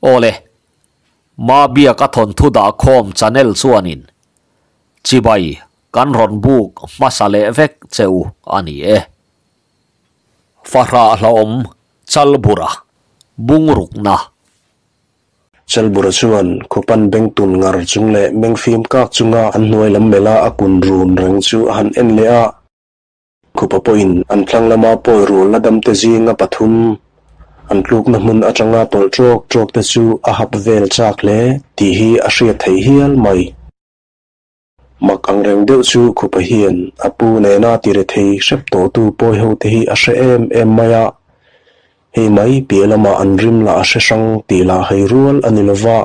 Awle, Mabiaka thawnthu dahkhawm channel chuanin chibai kan rawn buk hmasa leh vek che u a ni e. Fahrah hlauhawm Chalbura bungrukna. Chalbura chuan khupan beng tun ngar chung leh meng fim kak chunga an hnuai lam mela a kun run reng chu a han en leh a. Khupa pawhin an thlang lama pawi rul la damte zinga pathum an tlukna hmun atanga tawlh ṭawk ṭawk te chu a hap vel chak hle tih hi a hriat theih hial mai. Mak ang reng deuh chu Khupa hian a pu nena ti rethei hrep tawhtu pawi ho te hi a hre em em mai a, hei mai piah lamah an rim lah a hre hrang tih lah hei rual a ni lova,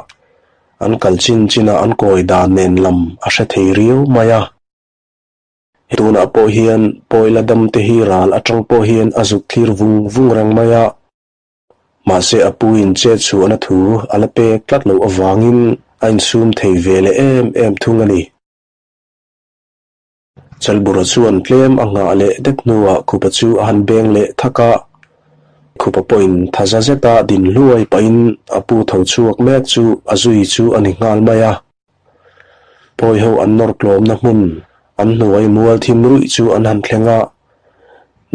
an kal chin chinah an kawi dan nen lam a hre thei riau mai a. Tunah pawh hian pawi la dam te hi ral atang pawh hian a zuk thlir vung vung reng mai a. Mahse a pu in chet chhuahna thu a la pek tlat loh avangin a insum thei ve leh em em thung a ni. Chalbura chuan tlem a nghah leh det hnuah Khupa chu a han beng leh thak a. Khupa pawhin thaza zeta din hluai pahin a pu tho chhuak mek chu a zui chu a ni nghal mai a. Pawi ho an nawr tlawmna hmun an hnuai mual thim ruih chu an han thleng a,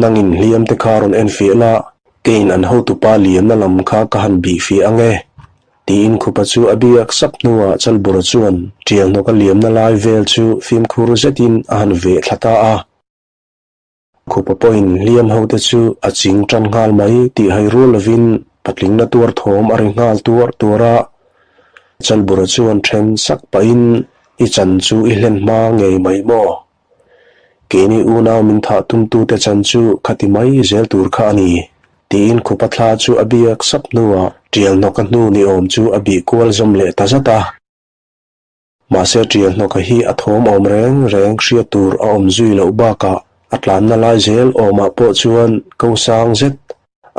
nangin hliam te kha rawn en fiah la, keiin an hotupa liamna lam kha ka han bih fiah ang e, tiin Khupa chu a biak sap hnuah Chalbura chuan ṭial hnawka liamna lai vel chu fimkhur zetin a han veh thla ta a. Khupa pawhin hliam hote chu a ching tan nghal mai tih hai rual lovin patling na tuar thawm a ri nghal tuar tuar a. Chalbura chuan then sak pahin, I chan chu i hlen hma ngei mai maw? Keini unau min thah tumtute chan chu khati mai zel tur kha a ni, tiin Khupa thla chu a biak sap hnuah tial hnawka hnu ni awm chu a bih kual zawm leh ta zat a. Mahse ṭial hnawka hi a thawm awm reng reng hriat tur a awm zui loh bakah a tlanna lai zel awmah pawh chuan ko sang zet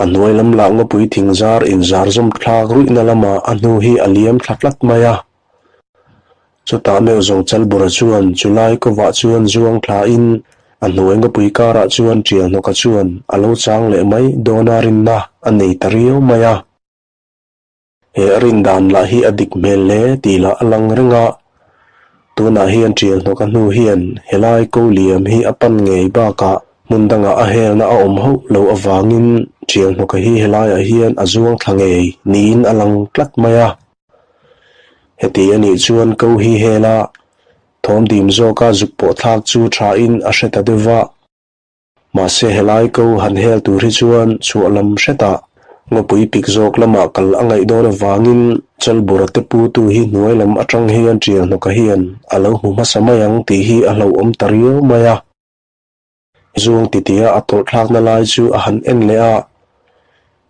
a hnuai lam lah ngawpui thing zar inzar zawm thlak ruihna lamah a hnu hi a liam thla tlat mai a. Chutah meuh zawng Chalbura chuan chulai kovah chuan zuang thlain a hnuai ngawpui karah chuan ṭial hnawka chuan a lo chang leh mai dawna rinna a nei ta riau mai a. He a rin dan lah hi a dik hmel hle tih lah a lang reng a, tunah hian ṭial hnawka hnu hian helai ko liam hi a pan ngei bakah hmun dangah a helna a awm hauh loh avangin ṭial hnawka hi helaiah hian a zuang thla ngei niin a lang tlat mai a. Heti a nih chuan ko hi hela thawm dim zawka zuk pawh thlak chu thain a hre ta deuh va. Mahse helai ko han hel tur hi chuan chhuah lam hretah ngawpui pik zawk lamah kal a ngaih dawn avangin Chalbura te putu hi hnuai lam atang hian ṭial hnawka hian a lo hmu hmasa mai ang tih hi a hlauhawm ta riau mai a. Zuang titia a tawlhthlakna lai chu a han en leh a,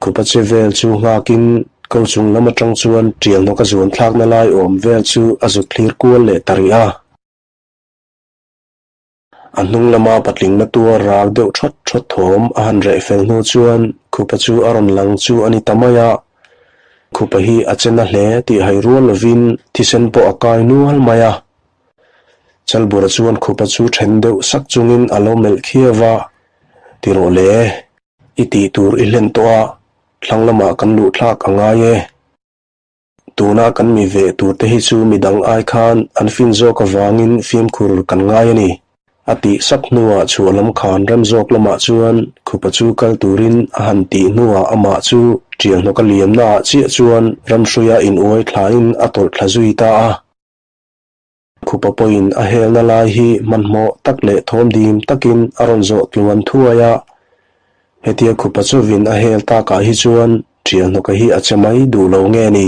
Khupa che vel chu nghakin ko chung lam atang chuan ṭial hnawka zuan thlakna lai awm vel chu a zut thlir kual leh ta rih a. A hnung lama patling na tuar rak deuh thawt thawt thawm a han reh fel hnu chuan Khupa chu a rawn lang chu a ni ta mai a. Khupa hi a che na hle tih hai rual lovin thisen pawh a kai nual mai a. Chalbura chuan Khupa chu then deuh sak chungin a lo melh khiau a, Ti rawh le, i tih tur i hlen tawh a, thlang lamah kan luh thlak a ngai e. Tuna kan mi ve turte hi chu midang ai khan an fin zawk avangin fimkhur kan ngai a ni, a tih sap hnuah chhuah lam khan rem zawk lamah chuan Khupa chu kal turin a han tih hnuah amah chu ṭial hnawka liamnaah chiah chuan ramhruia inuai thlain a tawlh thla zui ta a. Khupa pawhin a helna lai hi hmanhmawh tak leh thawm dim takin a rawn zawh tluan thuai a. Hetia Khupa chuvin a hel takah hi chuan ṭial hnawka hi a che mai duh lo nge ni?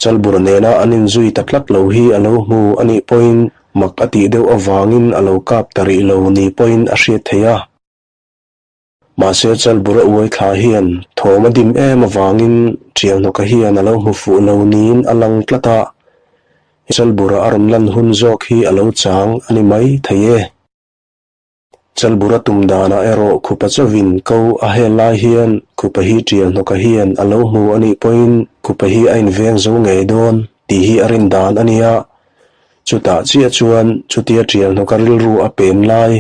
Chalbur nena an inzui ta tlat lo hi a lo hmu a nih pawhin mak a tih deuh avangin a lo kap ta rih lo ni pawhin a hriat theih a. Mahse Chalbura uai thla hian thawm a dim em avangin ṭial hnawka hian a lo hmu fuh lo niin a lang tlat a, Chalbura a rawn lan hun zawk hi a lo chang a ni mai thei e. Chalbura tum danah erawh Khupa chauhin ko a hel lai hian Khupa hi ṭial hnawka hian a lo hmu a nih pawhin Khupa hi a inveng zo ngei dawn tih hi a rin dan a nia. Chutah chiah chuan chutia ṭial hnawka rilru a pen lai,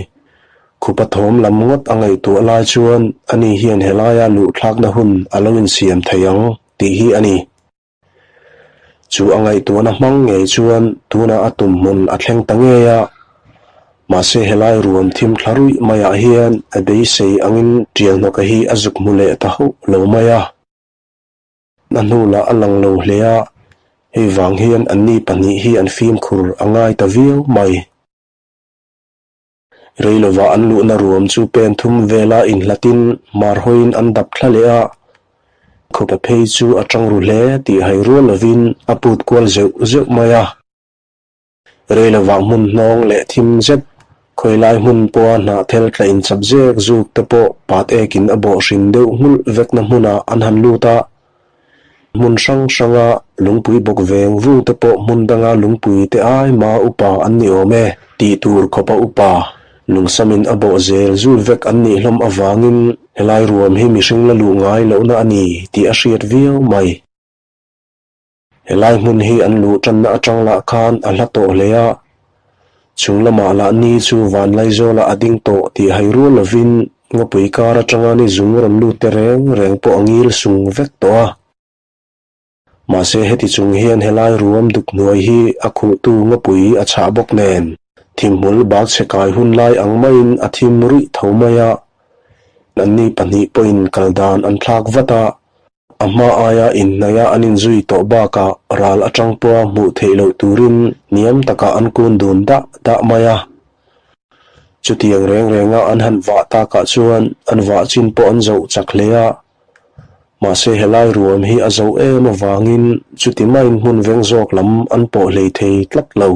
khupa thawm lam ngawt a ngaihtuah lai chuan ani hian helaia luhthlakna hun a lo insiam thei ang tih hi a ni. Chu a ngaihtuahna hmang ngei chuan tunah a tum hmun a thleng ta ngei a. Mahse helai ruam thim thla ruih maiah hian a beisei angin Tialhnawka hi a zuk hmu leh ta hauh lo mai a. A hnu lah a lang lo hle a, hei vang hian anni pahnih hi an fimkhur a ngai ta viau mai. Rei lovah an luhna ruam chu pen thum vela inhlatin mar hawiin an dap thla leh a, khupa phei chu a tang ru hle tih hai rual lovin a put kual zeuh zeuh mai a. Rei lovah hmun hnawng leh thim zet, khawilai hmun pawha hnahthel tla inchap zek zuk te pawh pat ekin a bawh hrin deuh nghulh vekna hmunah an han lut a. Hmun hrang hranga lungpui bawk veng vung te pawh hmun danga lungpui te ai ma upa an ni awm e tih tur khawpa upa lungsamin a bawh zel zul vek an nih hlawm avangin helai ruam hi mihring la luh ngai lohna a ni tih a hriat viau mai. Helai hmun hi an luh tanna atang lah khan a hla tawh hle a, chung lamah lah ni chu Vanlaizawlah a ding tawh tih hai rual lovin ngawpui kar atanga ni zung rawn lut te reng reng pawh a ngil sung vek tawh a. Mahse heti chung hian helai ruam duk hnuai hi a khuhtu ngawpui a chhah bawk nen thimhmul bak chhe kai hun lai ang maiin a thim ruih tho mai a, anni pahnih pawhin kal dan an thlak vat a. A hma aia inhnaia an inzui tawh bakah ral atang pawha hmuh theih loh turin hniam takah an kun dun dah dah mai a. Chutiang reng renga an han vah takah chuan an vah chin pawh an zoh chak hle a. Mahse helai ruam hi a zoh em avangin chuti maiin hmun veng zawk lam an pawh hlei thei tlat lo.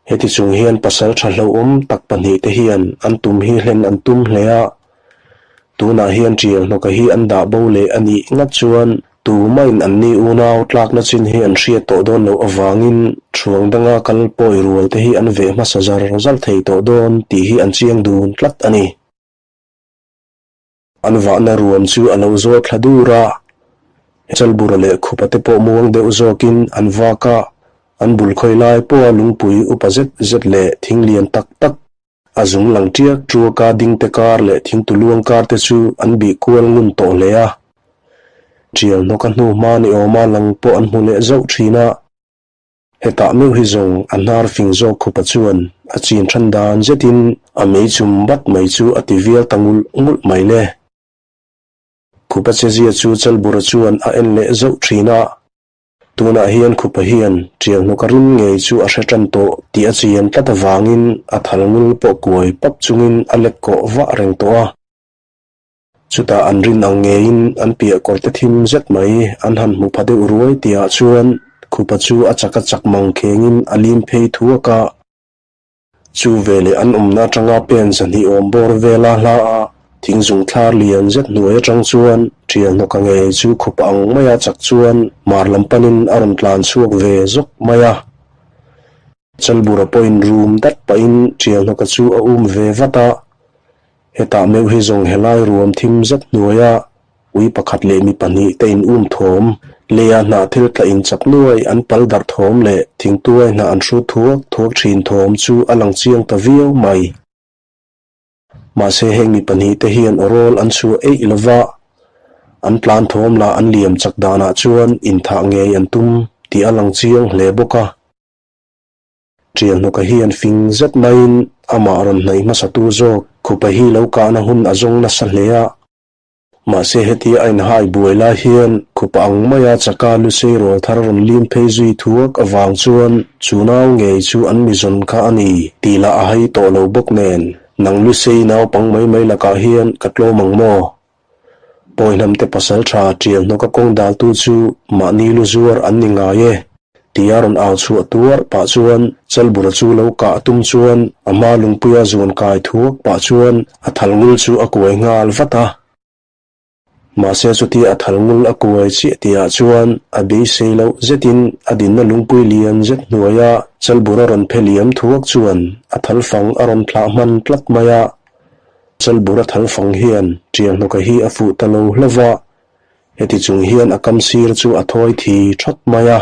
Heti chung hian pasal tha hlauhawm tak pahnihte hian an tum hi hlen an tum hle a, tunah hian tial hnawka hi an dah bo leh a nih ngat chuan tumahin anni unau tlakna chin hi an hriat tawh dawn loh avangin thuang danga kal pawi rual te hi an veh hmasa zar zar thei tawh dawn tih hi an chiang dun tlat a ni. An vahna ruam chu a lo zawl thla dur a, Chalbura leh Khupa te pawh muang deuh zawkin an vak a, an bul khawi lai pawha lungpui upa zet zet leh thing lian tak tak, a zung lang tiak tuaka dingte kar leh thingtu luang kar te chu an bih kual ngun tawh hle a. Tial hnawka hnu hma ni awma lang pawh an hmu leh zauh thin a. Hetah meuh hi zawng a hnar fing zawk khupa chuan a chin than dan zetin a mei chum bat mai chu a ti vial ta ngulh ngulh mai le. Khupa chezia chu Chalbura chuan a en leh zauh thin a, tunah hian khupa hian tial hnawk a rim ngei chu a hre tan tawh tih a chian tlat avangin a thal ngul pawh kuai pap chungin a lek kawh vah reng tawh a. Chutah an rin ang ngeiin an piah kawr te thim zet mai an han hmu pha deuh ruai tihah chuan khupa chu a chak a chak mang khengin a lim phei thuak a. Chu veleh an awmna atanga pen zahnih awm bawr vela hla a thing zung thlar lian zet hnuai atang chuan thial hnawka ngei chu khupa ang maia chak chuan mar lam panin a rawn tlan chhuak ve zawk mai a. Chalbura pawhin rum dat pahin thial hnawka chu a um ve vat a. Hetah meuh hi zawng helai ruam thim zet hnuaia ui pakhat leh mi pahnih te in um thawm, leia hnah thil tla in chak nuai an pal darh thawm leh thingtuai hnah an hrut thuak thuak thin thawm chu a lang chiang ta viau mai. Mahse heng mi pahnih te hian aw rawl an chhuah eih lova, an tlan thawm lah an liam chak danah chuan inthah ngei an tum tih a lang chiang hle bawk a. Tial hnawka hian fing zet maiin amah rawn hnaih hmasatu zawk khupa hi lo kahna hun a zawng nasa hle a. Mahse hetia a inhai buai lai hian khupa ang maia chaka lusei rawl thar rawn lim phei zui thuak avang chuan chu nau ngei chu an mi zawn kha a ni tih lah a hai tawh lo bawk nen, Nang lusei naupang mai mai lakah hian ka tlawm ang maw? Pawihnamte pasal tha tial hnawka kawng daltu chu mahni lu zuar an ni ngai e, tia rawn au chhuah tuar pah chuan Chalbura chu lo kah tum chuan a hma lungpuia zuan kai thuak pah chuan a thal ngul chu a kuai nghal vat a. Mahse chutia a thal ngul a kuai chiah tihah chuan a beisei loh zetin a dinna lungpui lian zet hnuaia Chalbura rawn phe liam thuak chuan a thal fang a rawn thlah hman tlat mai a. Chalbura thal fang hian tiang hnawka hi a fuh ta lo hlauh a, heti chung hian a kam sir chu a thawi thi thawt mai a.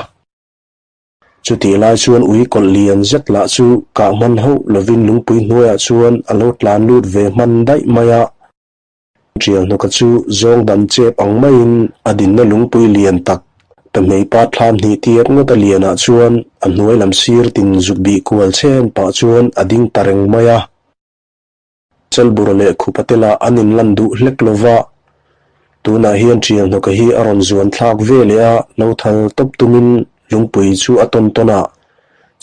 Chutih lai chuan ui kawlh lian zet lah chu kah hman hauh lovin lungpui hnuaiah chuan a lo tlan lut ve hman daih mai a. Tiang hnawka chu zawng dan chep ang maiin a dinna lungpui lian tak. Pahmei pa thlam hnih tiat ngawt a lianah chuan a hnuai lam sir tin zuk bih kual chhen pah chuan a ding ta reng mai a. Chalbura leh Khupa te lah an inlan duh hlek lo va, tunah hian Ṭialhnawka hi a rawn zuan thlak ve leh a, lo thal tawp tumin lungpui chu a tawn tawn a,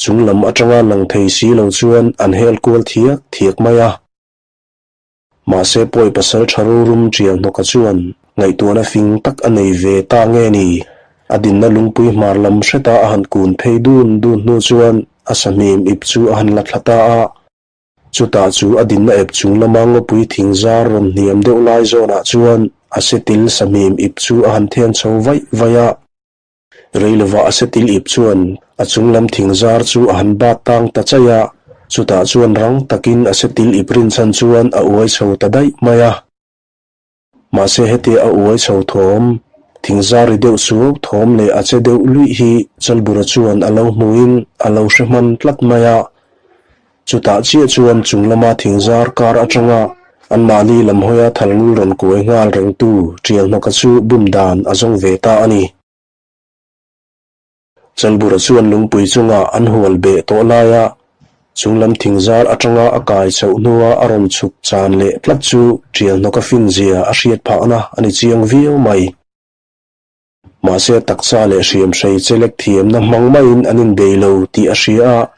chung lam aṭanga lang thei si lo chuan an hel kual thiak thiak mai a. Mahse pawi pasal ṭha rorum Ṭialhnawka chuan ngaihtuahna fing tak a nei ve ta nge ni? A dinna lungpui hmar lam hreta a han kun phei dun dun hnu chuan a sahmim ip chu a han la thla ta a. Chutah chu a dinna ep chung lama ngawpui thing zar rawn hniam deuh lai zawnah chuan a setil sahmim ip chu a han then chho vaih vaih a. Rei lovah a setil ip chuan a chung lam thing zar chu a han bat tang ta chaih a, chutah chuan rang takin a setil ip rinchhan chuan a uai chho ta daih mai a. Mahse hetia a uai chho thawm, thingzar ri deuh suau thawm leh a che deuh luih hi Chalbura chuan a lo hmuhin a lo hre hman tlat mai a. Chutah chiah chuan chung lama thingzar kar atanga anmahni lam hawia thalngul rawn kuai nghal rengtu Ṭialhnawka chu bum dan a zawng ve ta a ni. Chalbura chuan lungpui chungah an hual beh tawh laia chunglam thingzar atanga a kai chhoh hnua a rawn chhuk chan leh tlat chu Ṭialhnawka finzia a hriat phahna a ni chiang viau mai. Mahse taksa leh hriamhrei chelek thiamna hmang maiin an inbei lo tih a hria a,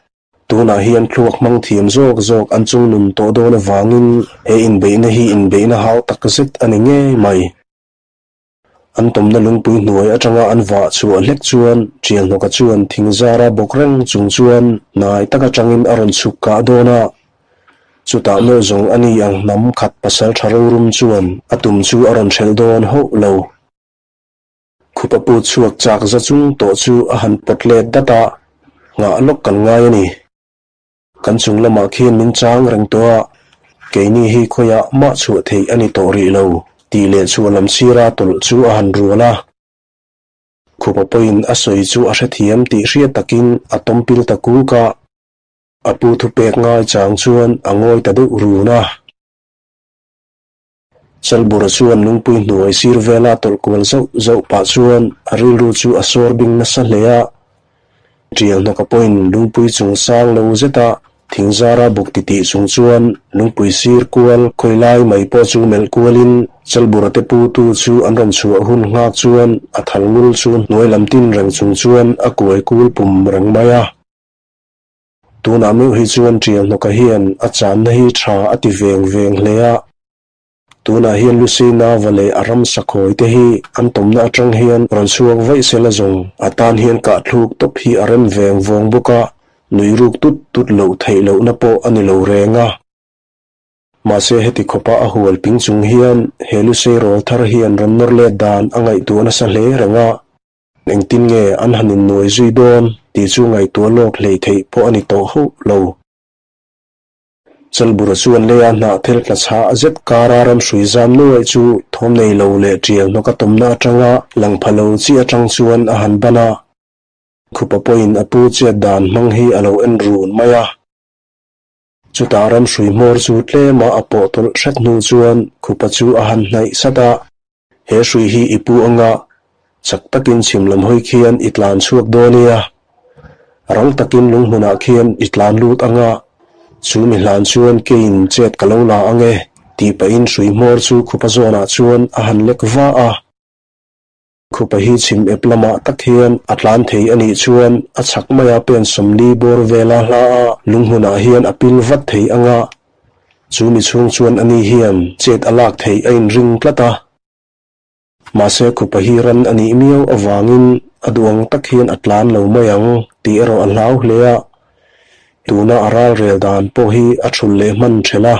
tunah hian thluak hmang thiam zawk zawk an chungnun tawh dawn avangin he inbeihna hi inbeihna hau takzet a ni ngei mai. An tawmna lungpui hnuai atanga an vah chhuah hlek chuan Ṭialhnawka chuan thingzara bawk reng chung chuan hnai tak atangin a rawn chhuk kah dawn a. Chutah meuh zawng a ni ang hnam khat pasal ṭha rorum chuan a tum chu a rawn hrelh dawn hauh lo. Khupa put chhuak chak za chung tawh chu a han pawt let dat a, nghah lawk kan ngai a ni. Kan chung lamah khian min chang reng tawh a, keini hi khawiah mah chhuah theih a ni tawh rih lo, tih leh chhuah lam sira tawlh chu a han rual a. Khupa pawhin a sawi chu a hrethiam tih hriat takin a tawmpil ta kuk a, a pu thupek ngai chang chuan a ngawi ta deuh run a. Chalbura chuan lungpui hnuai sir vela tawlh kual zauh zauh pah chuan a rilru chu a sawr bing nasa hle a. Ṭial hnawka pawhin lungpui chung sang lo zeta thingzara buk titih chung chuan lungpui sir kual khawi lai mai pawh chu melh kualin Chalbura te putu chu an rawn chhuah hun nghak chuan a thal ngul chu hnuai lam tin reng chung chuan a kuai kul pum reng mai a. Tunah meuh hi chuan Ṭialhnawka hian a channa hi ṭha a ti veng veng hle a. Tunah hian Lucy Nava leh a ram sakhawi te hi an tawmna aṭang hian rawn chhuak vaih sela zawng a tan hian kahthluk tawp hi a rem veng vawng bawk a, nui ruk tut tut loh theih lohna pawh a ni lo reng a. Mahse heti khawpa a hual ping chung hian he Lucy rawl thar hian rawn nawr let dan a ngaihtuah nasa hle reng a. Engtin nge an han innuai zui dawn tih chu ngaihtuah lawk hlei theih pawh a ni tawh hauh lo. Chalbura chuan leia hnah thel tla chhah zet kara ram hrui zam nuaih chu thawm nei lo leh ṭial hnawk a tawmna aṭanga lang pha lo chi aṭang chuan a han ban a. Khupa pawhin a pu chet dan hmang hi a lo en run mai a. Chutah ram hrui hmawr chu tlema a pawh tawlh hret hnu chuan Khupa chu a han hnaih sat a. He hrui hi i pu anga chak takin chhim lam hawi khian i tlan chhuak dawn nia. Rang takin lunghmunah khian i tlan lut anga chu mi hlan chuan keiin chet ka lo la ang e, tih pahin hrui hmawr chu khupa zawnah chuan a han lek va a. Khupa hi chhim ep lamah tak hian a tlan thei a nih chuan a chhak maia pen sawmli bawr vela hla a lunghmunah hian a pil vat thei anga Chu mi chhung chuan ani hian chet a lak theih a inring tlat a. Mahse khupa hi ran a nih miau avangin a duh ang tak hian a tlan lo mai ang tih erawh a hlau hle a. Tuna a ral rel dan pawh hi a thulh leh hman ṭhelh a.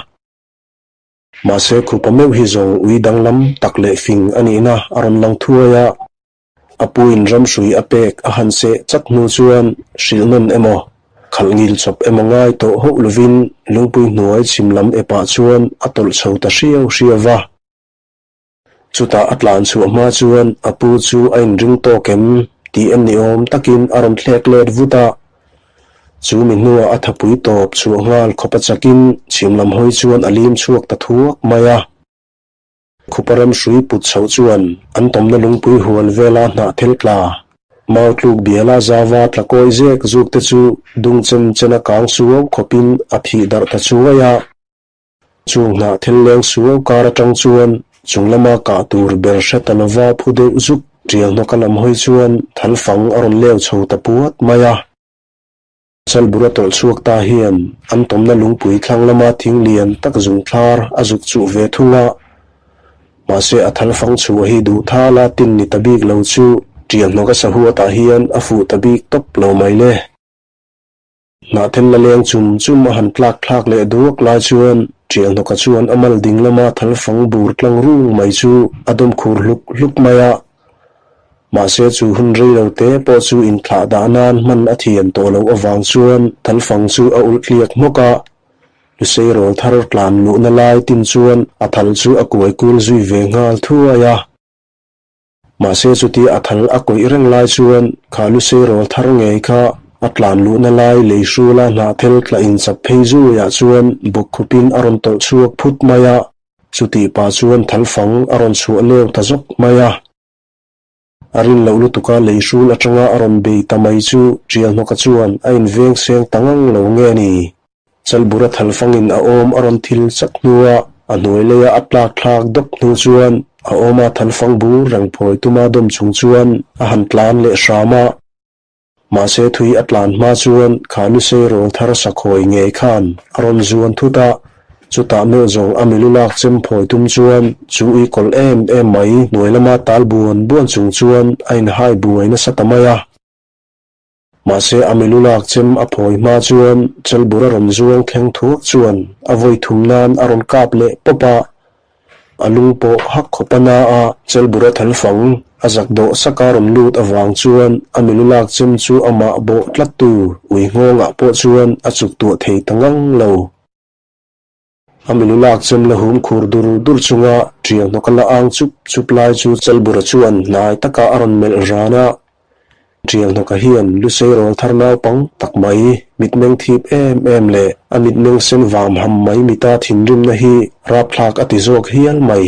Mahse khupa meuh hi zawng ui danglam tak leh fing a nihna a rawn lang thuai a. A puin ramhrui a pek a han seh chak hnu chuan hrilh nawn emaw, khalh ngil chawp emaw ngai tawh hauh lovin lungpui hnuai chhim lam epah chuan a tawlh chho ta hriau hriau va. Chutah a tlan chhuah hma chuan a pu chu a inring tawk em tih en ni awm takin a rawn thlek let vut a. Chu mi hnuah a thapui tawp chhuah nghal khawp a chakin chhim lam hawi chuan a lim chhuak ta thuak mai a. Khupa ram hrui put chhoh chuan an tawmna lungpui hual vela hnah thel tla. Mau tluk biala zava tla kawi zek zuk te chu dung chem chena kang suau khawpin a phih darh ta chuai a. Chung hnah thil leng suau kar atang chuan chung lama kah tur ber hre ta lova phu deuh zuk tial hnawka lam hawi chuan thal fang a rawn leu chho ta puat mai a. Chalbura tawlh chhuak ta hian an tawmna lungpui thlang lama thing lian tak zung thlar a zuk chuh ve thung a. Mahse a thal fang chhuah hi duh thal a tin ni ta bik lo chu tial hnawka sahuatah hian a fuh ta bik tawp lo mai le. Hnahthel la leng chum chum a han tlak thlak leh duak lai chuan tial hnawka chuan a mal ding lama thal fang bur tlang rung mai chu a dawm khur hluk hluk mai a. Mahse chu hun rei lo te pawh chu inthlah dah nan hman a thiam tawh loh avang chuan thalfang chu a ulh tliak hmawk a, Lusei rawl thar tlan luhna lai tin chuan a thal chu a kuai kul zui ve nghal thuai a. Mahse chutia a thal a kawih reng lai chuan kha Lusei rawl thar ngei kha a tlan luhna lai lei hrula hnahthel tla inchap phei zuiah chuan bawkkhupin a rawn tawlh chhuak phut mai a, chutih pah chuan thalfang a rawn chhuah leu ta zawk mai a. A rin loh lutuka lei hrul atanga a rawn bei ta mai chu Ṭialhnawka chuan a inveng seng ta ngang lo nge ni? Chalbura thalfangin a awm a rawn thil chak hnua a hnuai leia a tlak thlak dawp hnu chuan a awma thalfang bur reng phawi tuma dawm chung chuan a han tlan leh hram a. Mahse thui a tlan hma chuan kha lusei rawl thar sakhawi ngei khan a rawn zuan thut a, chutah meuh zawng a milu lak chem phawi tum chuan chu ui kawlh em em mai hnuai lama tal buan buan chung chuan a inhai buai nasa ta mai a. Mahse a milu lak chem a phawi hma chuan Chelbura rawn zuang thleng thuak chuan a vawi thum nan a rawn kap leh pawp a, A lung pawh hak khawp a na a, Chelbura thalfang a zak dawh saka rawn lut avang chuan a milu lak chem chu amah bawh tlattu ui nghawngah pawh chuan a chuk tuah thei ta ngang lo. A milu lak chem la hum khur dur dur chunga ṭiang hnawka la ang chup chup lai chu Chelbura chuan hnai takah a rawn melh ran a, Ṭial hnawka hian Lusei rawl thar naupang tak mai, mitmeng thip em em leh a mitmeng sen vam ham mai mita thinrimna hi rapthlak a ti zawk hial mai.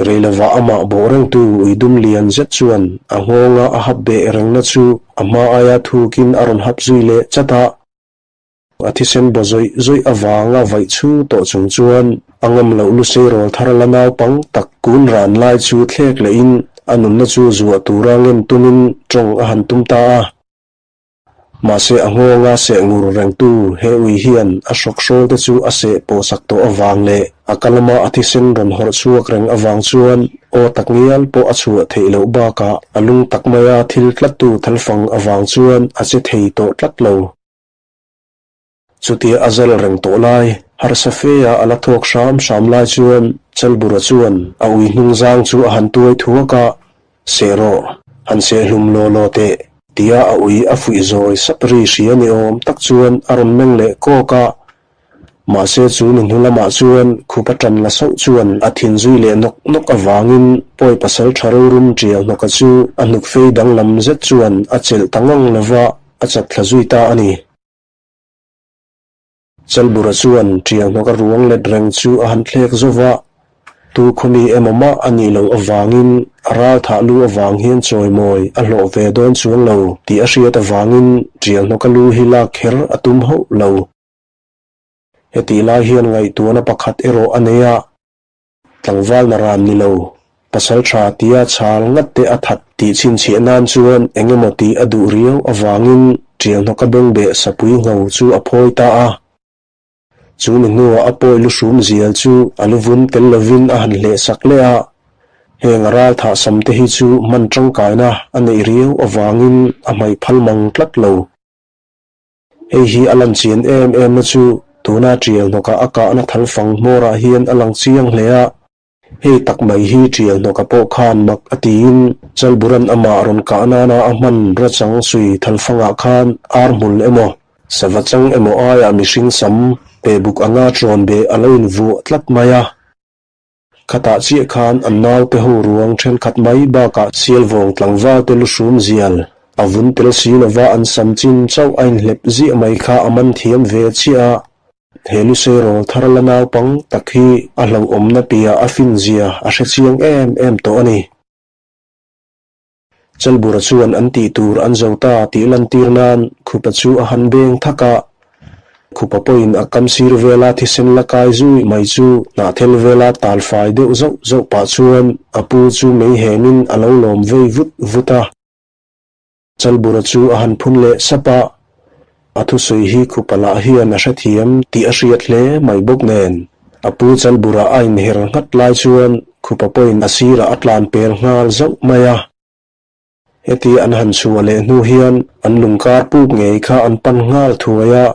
Reilovah amah bawh rengtu uidum lian zet chuan a nghawnga a hap beh rengna chu a hma aia thukin a rawn hap zui leh chat a. A thisen baw zawih zawih avanga vaih chhu tawh chung chuan a ngam loh lusei rawl thar la naupang tak kun ran lai chu thlek lehin a nunna chu zuah tura ngen tumin tawng a han tum ta a. Mahse a nghawnga seh ngur rengtu he ui hian a hrawk hrawl te chu a seh pawh sak tawh avang leh a ka lama a thisen rawn hawrh chhuak reng avang chuan aw tak ngial pawh a chhuah theih loh bakah a lung tak maia thil tlattu thalfang avang chuan a che thei tawh tlat lo. Chutia a zal reng tawh lai, harsa fe a a la thawk hram hram lai chuan Chalbura chuan a ui hnung zang chu a han tuai thuak a, Seh rawh, han seh hlum law law teh, tia a ui a fuih zawi sap ri hria ni awm tak chuan a rawn meng leh kawk a. Mahse chu ni hnu lamah chuan khup a tan la sauh chuan a thin zui leh nawk nawk avangin pawi pasal tha rorum tial hnawka chu a hnuk fei danglam zet chuan a chelh ta ngang lova, a chat thla zui ta a ni. Chalbura chuan ṭiang hnawka ruang let reng chu a han thlek zo va, tu khawmi emaw mah a nih loh avangin a ral thah lu avang hian chawimawi a hlawh ve dawn chuang lo tih a hriat avangin ṭiang hnawka lu hi lak kher a tum hauh lo. Hetih lai hian ngaihtuahna pakhat erawh a nei a. Tlangval na ran ni lo, pasal tha tia chhal ngat te a that tih chhinchhiah nan chuan eng emaw tih a duh riau avangin ṭialhnawka bengbeh sapui ngho chu a phawi ta a. Chu mi hnuah a pawi lu hrum zial chu a lu vun tel lovin a han hleh sak leh a. Heng a ral thah sam te hi chu hman tangkaina a neih riau avangin a hmaih phal mang tlat lo. Hei hi a lan chian em em na chu tuna ṭial hnawka a kahna thalfang hmawrah hian a lang chiang hle a. Hei tak mai hi ṭial hnawka pawh khan mak a tiin Chalburan amah rawn kah nana a hman rachang sui thalfangah khan ar hmul emaw, sava chang emaw aiah mihring sam pe buk anga ṭawn beh a lo invuah tlat mai a. Khatah chiah khan an naute ho ruang thenkhat mai bakah Sialvawng tlangval te lu hrum zial a vun tel si lova an sam chin chauh a inhlep ziah mai kha a man thiam ve chiah a. He lusei rawl thar la naupang tak hi a hlauhawmna piah a fin zia a hre chiang em em tawh a ni. Chalbura chuan an tih tur an zo ta tih lantir nan Khupa chu a han beng thak a. Khupa pawhin a kam sir vela thisen la kai zui mai chu hnahthel vela tal fai deuh zauh zauh pah chuan a pu chu mei hemin a lo lawm vei vut vut a. Chalbura chu a han phun leh sap a, a thusawi hi Khupa lah hian a hrethiam tih a hriat hle mai bawk nen, a pu Chalbura a inher nghat lai chuan Khupa pawhin a sirah a tlan pel nghal zauh mai a. Heti an han chhuah leh hnu hian an lungkar puk ngei kha an pan nghal thuai a,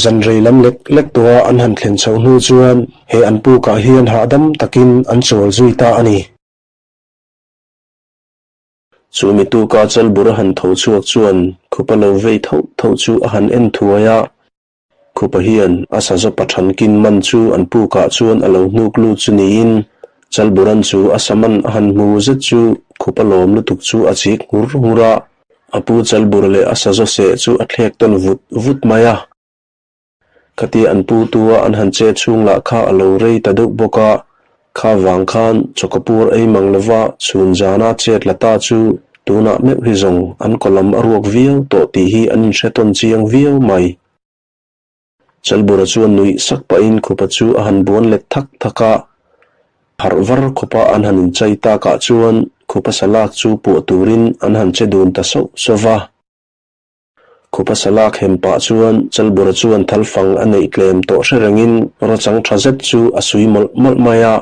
zan rei lam lek lek tawha an han thlen chhoh hnu chuan he an pukah hian hahdam takin an chawl zui ta a ni. Chu mi tuka Chalbur a han tho chhuak chuan Khupa lo vei tho tho chu a han en thuai a. Khupa hian a sazaw pathankin man chu an pukah chuan a lo hnuk lut chu niin Chalburan chu a sa man a han hmu zet chu Khupa lawm lutuk chu a chik nghur nghur a. A pu Chalbur leh a sazaw seh chu a thlek tawn vut vut mai a. Khatia an pu tua an han che chhung lah kha a lo rei ta deuh bawk a, kha vang khan chawkapur ei mang lova chhun zana chet la ta chu tunah meuh hi zawng an kaw lam a ruak viau tawh tih hi an inhre tawn chiang viau mai. Chalbura chuan nuih sak pahin khupa chu a han buan let thak thak a, harh var khawpa an han inchai takah chuan khupa salak chu puah turin an han che dun ta sauh sauh va. Khupa salak hem pah chuan Chalbura chuan thalfang a neih tlem tawh hre rengin rawchang tha zet chu a sui mawlh mawlh mai a.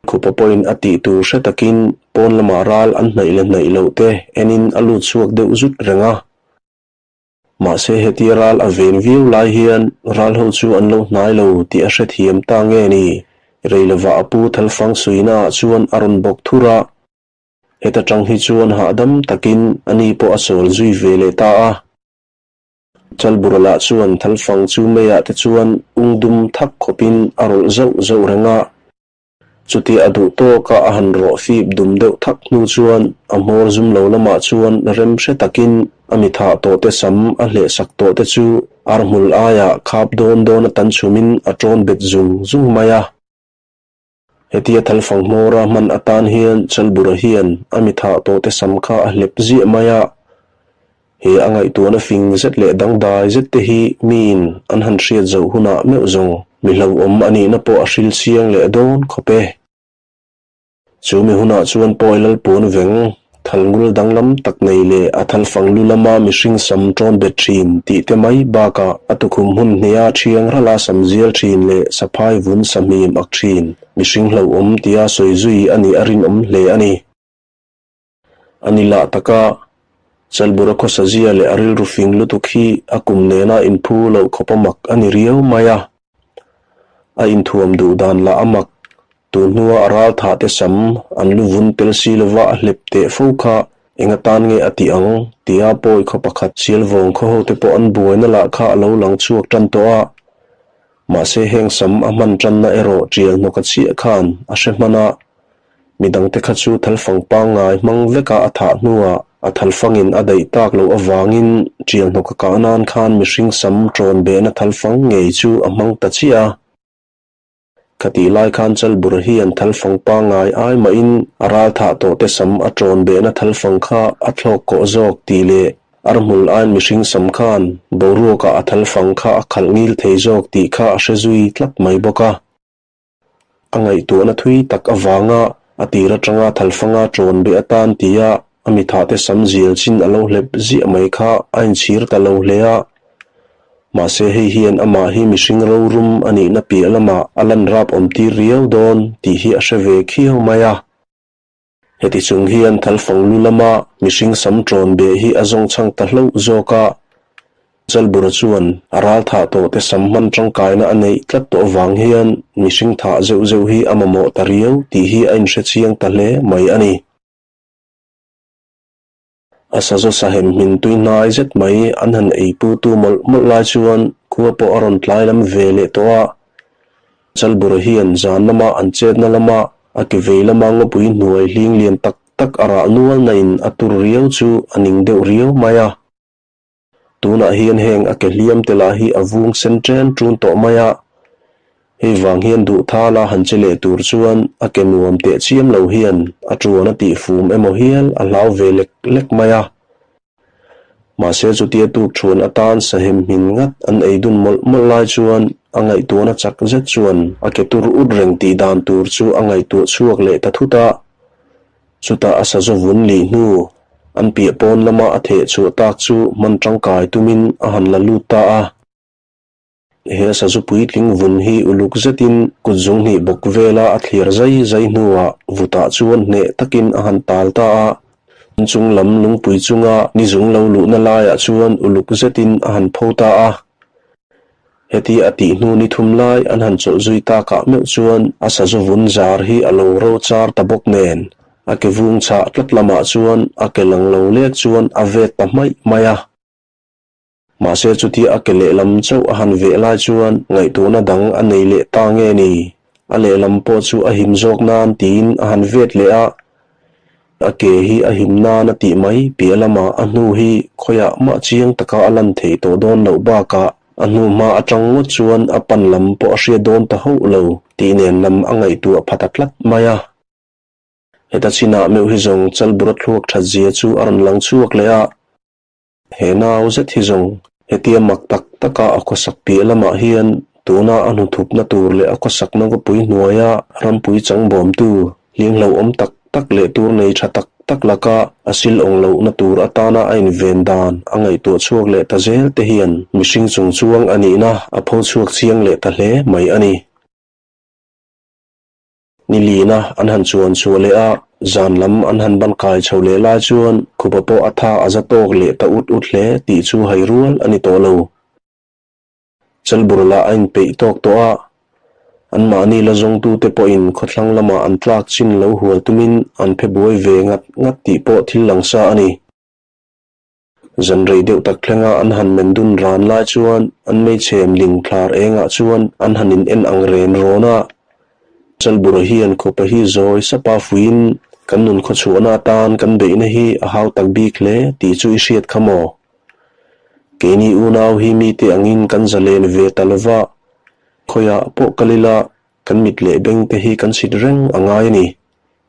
Khupa pawhin a tih tur hre takin pawn lamah ral an hnaih leh hnaih loh te enin a lut chhuak deuh zut reng a. Mahse hetia ral a ven viau lai hian ral ho chu an lo hnai lo tih a hrethiam ta nge ni? Reilovah a pu thalfang suina ah chuan a rawn bawk thur a. Heta tang hi chuan hahdam takin a ni pawh a sawl zui ve leh ta a. Chalbura lah chuan thalfang chu meiah te chuan ung dum thak khawpin a rawlh zauh zauh reng a. Chutia a duh tawka a han rawh fip dum deuh thak hnu chuan a hmawr zum lo lamah chuan rem hre takin a mi thah tawh te sam a hleh sak tawh te chu ar hmul aiah khap dawn dawn a tan chhumin a tawn bet zung zung mai a. Hetia thalfang hmawra hman atan hian Chalbura hian a mi thah tawh te sam kha a hlep ziah mai a. He a ngaihtuahna fing zet leh dangdai zet te hi miin an han hriat zoh hunah meuh zawng mi hlauhawm a nihna pawh a hril chiang leh dawn khawp e. Chu mi hunah chuan pawi lalpuan veng thalngul danglam tak nei leh a thalfang lu lama mihring sam tawn bet thin tih te mai bakah a tukhum hmun hniha thiang rala sam zial thin leh saphai vun sahmim ak thin mihring hlauhawm tia sawi zui a nih a rinawm hle a ni. A ni lah taka Chalbura khawsa zia leh a rilru fing lutuk hi a kum nena inphu loh khawp a mak a ni riau mai a. A inthuam duh dan lah a mak, tun hnua a ral thah te sam an lu vun tel si lova a hlep teh fo kha eng atan nge a tih ang tia pawi khaw pakhat Sialvawng khaw ho te pawh an buaina lah kha a lo lang chhuak tan tawh a. Mahse heng sam a hman tanna erawh tial hnawka chiah khan a hre hman a, Midangte kha chu thalfang pangngai hmang veka a thah hnuah a thalfangin a daih tak loh avangin tial hnawk a kah nan khan mihring sam tawn behna thalfang ngei chu a hmang ta chiah a. Khatih lai khan Chalbura hian thalfang pangngai ai mahin a ral thah tawhte sam a tawn behna thalfang kha a thlawk kawh zawk tih leh arhmul aiin mihring sam khan boruakah a thalfang kha a khalh ngil thei zawk tih kha a hre zui tlat mai bawk a. A ngaihtuahna thui tak avanga a tir atanga thalfanga tawn beh atan tia a mithahte sam zial chin a lo hlep ziah mai kha a inchhir ta lo hle a. Mahse hei hian amah hi mihring rorum a nihna piah lamah a lan rap awm tir riau dawn tih hi a hre ve khiau mai a. Heti chung hian thalfang lu lama mihring sam tawn beh hi a zawng chhang ta hlauh zawk a. Chalbura chuan a ral thah tawh te sam hman tangkaina a neih tlat tawh avang hian mihring thah zeuh zeuh hi a mamawh ta riau tih hi a inhre chiang ta hle mai a ni. A sazaw sahem hmin tui hnai zet mai an han ei pu tu mawlh mawlh lai chuan khua pawh a rawn tlai lam ve leh tawh a. Chalbura hian zan lama an chetna lama a ke vei lama ngawpui hnuai hling lian tak tak a rah nual na in a tur riau chu a ning deuh riau mai a. Tunah hian heng a ke hliam te lah hi a vung sen ṭen ṭun tawh mai a. Hei vang hian duh thala han che leh tur chuan a ke nuam teh chiam lo hian a tuan a tih fum emaw hial a hlau ve lek lek mai a. Mahse chutia tuk thuan atan sahem hmin ngat an ei dun mawlh mawlh lai chuan a ngaihtuahna chak zet chuan a ke tur ut reng tih dan tur chu a ngaihtuah chhuak leh ta thut a. Chutah a sazaw vun lih hnu an piah pawn lama a theh chhuah tak chu hman tangkai tumin a han la lut ta a. He sazu puitling vun hi uluk zetin kut zung hnih bawk vela a thlir zai zai hnuah vutah chuan hneh takin a han tal ta a. Inchung lam lungpui chunga ni zung lo luhna laiah chuan uluk zetin a han pho ta a. Heti a tih hnu ni thum lai an han chawlh zui takah meuh chuan a sazu vun zar hi a lo ro char ta bawk nen, a ke vung chhah tlat lamah chuan a ke lang lo lek chuan a vet ta hmaih mai a. Mahse chutia a ke lehlam chauh a han veh lai chuan ngaihtuahna dang a nei leh ta nge ni? A lehlam pawh chu a him zawk nan tiin a han vet leh a. A ke hi a him nan a tih mai piah lamah a hnu hi khawiah mah chiang taka a lan theih tawh dawn loh bakah a hnu hma atang ngawt chuan a pan lam pawh a hriat dawn ta hauh lo tih nen lam a ngaihtuah pha ta tlat mai a. Heta chinah meuh hi zawng Chalbura thluak that zia chu a rawn lang chhuak leh a. He nau zet hi zawng hetia mak tak taka a khawsak piah lamah hian tuna a hnuthupna tur leh a khawsakna khawpui hnuaia rampui changbawmtu hlimhlo awm tak tak leh tur nei tha tak tak laka a sil awng lohna tur atana a inven dan a ngaihtuah chhuak leh ta zel te hian mihring chung chuang a nihna a pho chhuak chiang leh ta hle mai a ni. Ni lina an han chuan chhuah leh a, zan lam an han ban kai chho leh lai chuan khupa pawh a tha a za tawk leh ta ut ut hle tih chu hai rual a ni tawh lo. Chalbur lah a inpeih tawk tawh a, anmahni la zawngtute pawhin khawthlang lamah an tlak chin lo hual tumin an phe buai ve ngat ngat tih pawh thil lang sa a ni. Zan rei deuh tak thlenga an han men dun ran lai chuan an meichhem ling thlar engah chuan an han in en ang ren rawn a. Chalbura hian khawpa hi zawi sapa fuiin kan nun khawchhuahna atan kan beihna hi a hau tak bik hle tih chu i hriat kha maw? Keini unau hi mite angin kan zalen ve ta lova, khawiah pawh kal ila kan mit leh beng te hi kan sit reng a ngai a ni.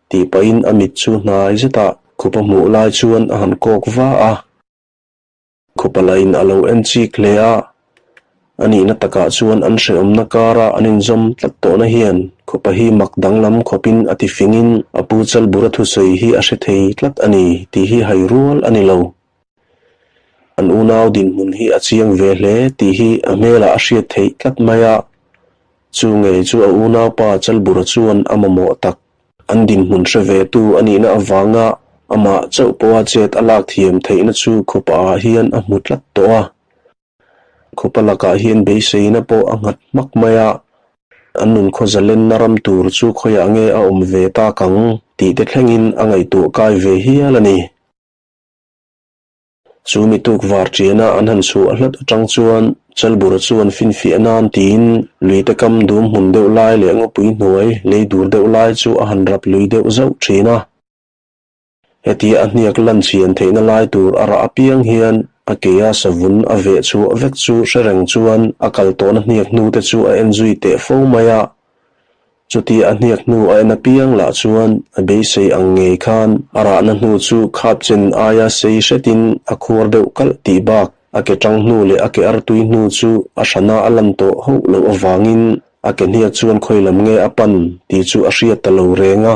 Tih pahin a mit chu hnai zetah khupa hmuh lai chuan a han kawk va a. Khupa lain a lo en chik hle a, a nihna takah chuan an hrehawmna kara an inzawm tlat tawhna hian khupa hi mak danglam khawpin a ti fingin a pu Chalbura thusawi hi a hre thei tlat a ni tih hi hai rual a ni lo. An unau dinhmun hi a chiang ve hle tih hi a hmelah a hriat theih tlat mai a. Chu ngei chu a unaupa Chalbura chuan a mamawh tak. An dinhmun hre ve tu a nihna avanga amah chauh pawha chet a lak thiam theihna chu khupa ah hian a hmu tlat tawh a. Khupa lakah hian beiseina pawh a nghat hmak mai a, an nun khaw zalenna ram tur chu khawiah nge a awm ve tak ang tih te thlengin a ngaihtuah kai ve hial a ni. Chu mi tuk var ṭiana an han chhuah hlat aṭang chuan Chalbura chuan finfiah nan tiin luite kam dum hmun deuh lai leh ngawpui hnuai lei dur deuh lai chu a han rap lui deuh zauh ṭhin a. Hetia a hniak lan chhian theihna lai tur a rah apiang hian a keia savun a veh chhuah vek chu hre reng chuan a kal tawhna hniak hnute chu a en zui teh fo mai a. Chuti a hniak hnu a en apiang lah chuan a beisei ang ngei khan a rahna hnu chu khap chen aia sei hretin a khuar deuh kalh tih bak a ke tang hnu leh a ke artui hnu chu a hrana a lan tawh hauh loh avangin a ke hniak chuan khawi lam nge a pan tih chu a hriat ta lo reng a.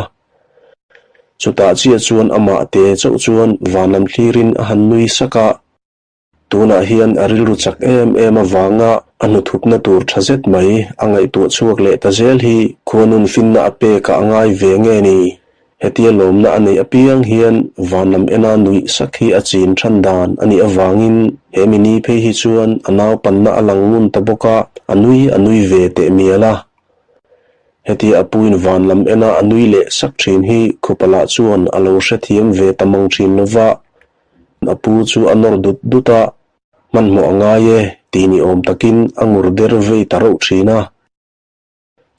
Chutah chiah chuan amah te chauh chuan van lam thlirin a han nui sak a. Tunah hian a rilru chak em em avanga a hnuthupna tur tha zet mai a ngaihtuah chhuak leh ta zel hi khuanun finna a pekah a ngai ve nge ni? Hetia lawmna a neih apiang hian van lam ena nuih sak hi a chin than dan a nih avangin he mini phei hi chuan a naupanna a lang ngun ta bawk a, a nui a nui ve teh mial a. Hetia a puin van lam ena a nui leh sak thin hi Khupalah chuan a lo hrethiam ve ta mang thin lova. A pu chu a nawr dut dut a, hmanhmawh a ngai e tih ni awm takin a ngur der vei ta reuh thin a.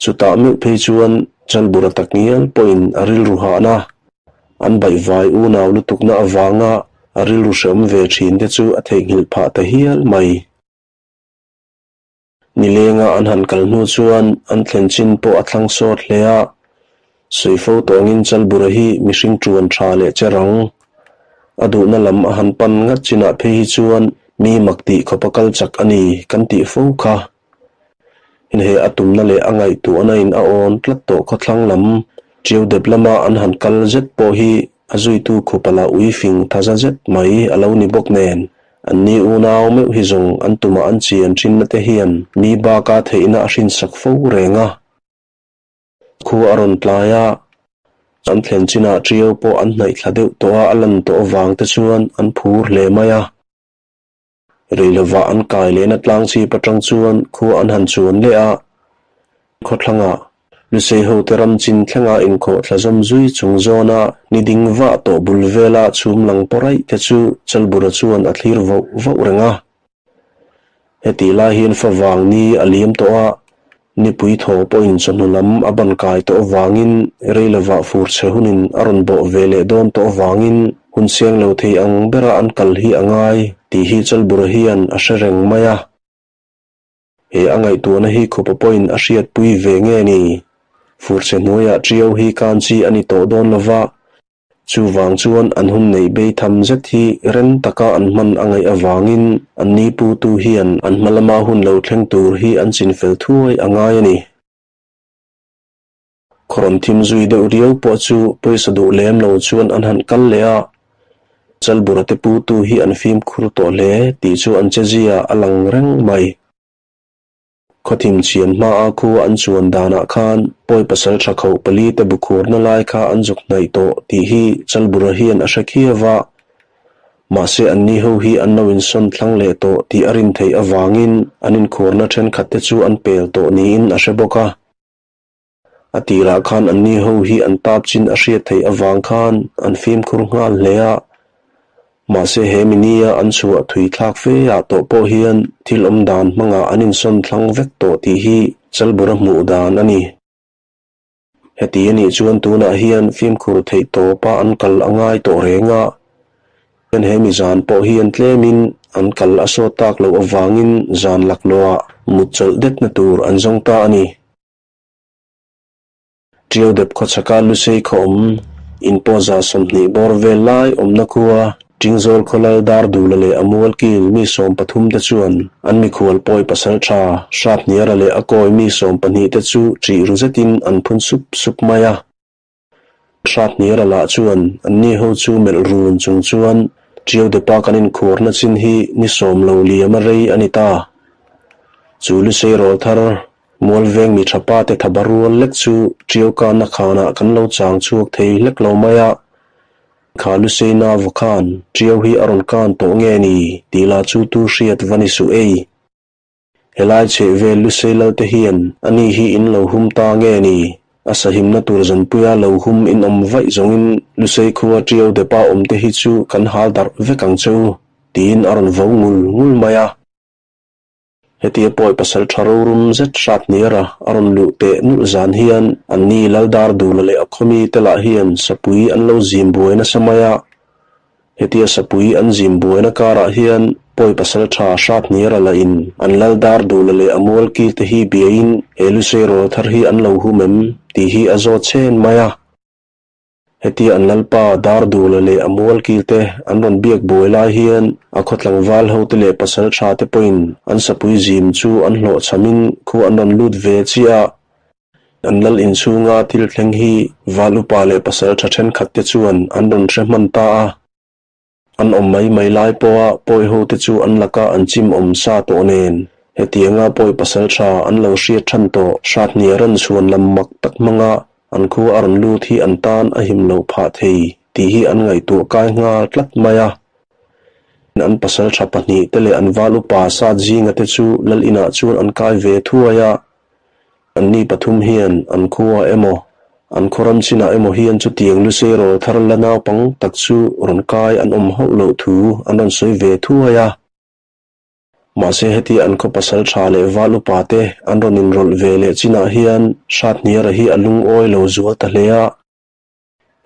Chutah meuh phei chuan Chalbura takngial pawhin a rilru hahna, an baihvai unau lutukna avanga a rilru hreawm ve thin te chu a theihnghilh phah ta hial mai. Nilenga an han kal hnu chuan an thlen chin pawh a thlang sawt hle a, Suifo tawngin Chalbura hi mihring ṭuan ṭha leh che rang. A duhna lam a han pan ngat chinah phei hi chuan mi mak tih khawpa kal chak a ni kan tih fo kha. Inhe a tumna leh a ngaihtuahna in a awn tlat tawh khawthlang lam ṭiau dep lama an han kal zet pawh hi a zuitu khupala ui fing thaza zet mai a lo ni bawk nen anni unau meuh hi zawng an tumah an chian ṭhinna te hian mi baka theihna a hrinsak fo reng a. Khua a rawn tlai a, an thlen chinah ṭiau pawh an hnaih thla deuh tawh a, a lan tawh avang te chuan an phur hle mai a. Rei lovah an kai lehna tlang chhip atang chuan khua an han chuan leh a, khawthlangah Lusei hote ram chin thlenga inkhawh thla zawm zui chung zawna ni ding vah tawh bul vela chhum lang pawraih te chu Chalbura chuan a thlir voh voh reng a. Hetih lai hian favang ni a liam tawh a, nipui thaw pawhin chawhnu lam a ban kai tawh avangin rei lovah fur chhe hunin a rawn bawh ve leh dawn tawh avangin hun siang lo thei ang bera an kal hi a ngai tih hi Chalbura hian a hre reng mai a. He a ngaihtuahna hi khupa pawhin a hriatpui ve nge ni? Fur chhe hnuaiah ṭiau hi kan chi a ni tawh dawn lova, Chuvang chuan an hun neih bei tham zet hi rem taka an hman a ngaih avangin an ni putu hian an hma lama hun lo thleng tur hi an chinfel thuai a ngai a ni. Khawrawn thim zui deuh riau pawh chu pawisa duh lem lo chuan an han kal leh a, Chalbura te putu hi an fimkhur tawh hle tih chu an chezia a lang reng mai. Khawthim chian hmaa khua an chuan danah khan pawi pasal tha khoh pali te bukhurna lai kha an zuk hnaih tawh tih hi Chalbura hian a hre khiau a. Mahse anni ho hi an lo insawn thlang leh tawh tih a rin theih avangin an inkhurna thenkhat te chu an pel tawh niin a hre bawk a. A tirah khan anni ho hi an tap chin a hriat theih avang khan an fimkhur nghal hle a. Mahse he minia an chhuah thui thlak fe ah tawh pawh hian thil awm dan hmangah an insawn thlang vek tawh tih hi Chalbura hmuh dan a ni. Heti a nih chuan tunah hian fimkhur theih tawpa an kal a ngai tawh reng a. Hian he mi zan pawh hian tlemin an kal a sawt tak loh avangin zan laklawhah mut chawlh detna tur an zawng ta a ni. Ṭiau dep khawchhaka Lusei khaw awm inpawza 20 bawr vel lai awmna khua Ṭingzawl khawlal Dardula leh a mualkil mi 13 te chuan an mikhual pawi pasal ṭha Hrathniara leh a kawi mi 12 te chu ṭih ru zetin an phun sup sup mai a. Hrathniara lah chuan anni ho chu melh run chung chuan Ṭiau depa kan inkhuarna chin hi ni 10 lo liam a rei a ni ta. Chu Lusei rawl thar Mualveng mi tha pa te thaba rual lek chu ṭiau kanna khanah kan lo chang chhuak thei hlek lo mai a. Kha Luseina vaw khan ṭiau hi a rawn kan tawh nge ni tih lah chu tu hriat va ni suh ei. Helai chheh vel Lusei lal te hian ani hi in lo hum ta nge ni? A sahimna tur zanpuia lo hum in awm vaih zawngin Lusei khua ṭiau depa awm te hi chu kan hal darh vek ang che u tiin a rawn vo ngul ngul mai a. Hetia pawi pasal tha rorum zet Hrathniara a rawn luh teh nulh zan hian anni Laldardula leh a khawmi te lah hian sapui an lo zim buai nasa mai a. Hetia sapui an zim buaina karah hian pawi pasal tha Hrathniara lah in an Laldardula leh a mualkil te hi biain he Lusei rawl thar hi an lo hum em tih hi a zawt chen mai a. Hetia an lalpa Dardula leh a mualkil te an rawn biak buai lai hian a khaw tlangval hote leh pasal tha te pawhin an sapui zim chu an hlawhchhamin khu an rawn lut ve chiah a. An lal inchhunga thil thleng hi val upa leh pasal tha thenkhat te chuan an rawn hre hman ta a. An awm mai mai lai pawha pawi hote chu an laka an chim awm sa tawh nen, hetianga pawi pasal tha an lo hriat than tawh Hrathnia ran chhuan lam mak tak hmanga an khua a rawn lut hi an tan a him lo phah thei tih hi an ngaihtuah kai nghal tlat mai a. An pasal tha pahnih te leh an val upa sat zinga te chu lal inah chuan an kai ve thuai a. Anni pathum hian an khua emaw, an khaw ram chinah emaw hian chutiang Lusei rawl thar la naupang tak chu rawn kai an awm hauh loh thu an rawn sawi ve thuai a. Mahse heti an khaw pasal tha leh val upa te an rawn inrawlh ve leh chinah hian Hrathniara hi a lungawi lo zual ta hle a.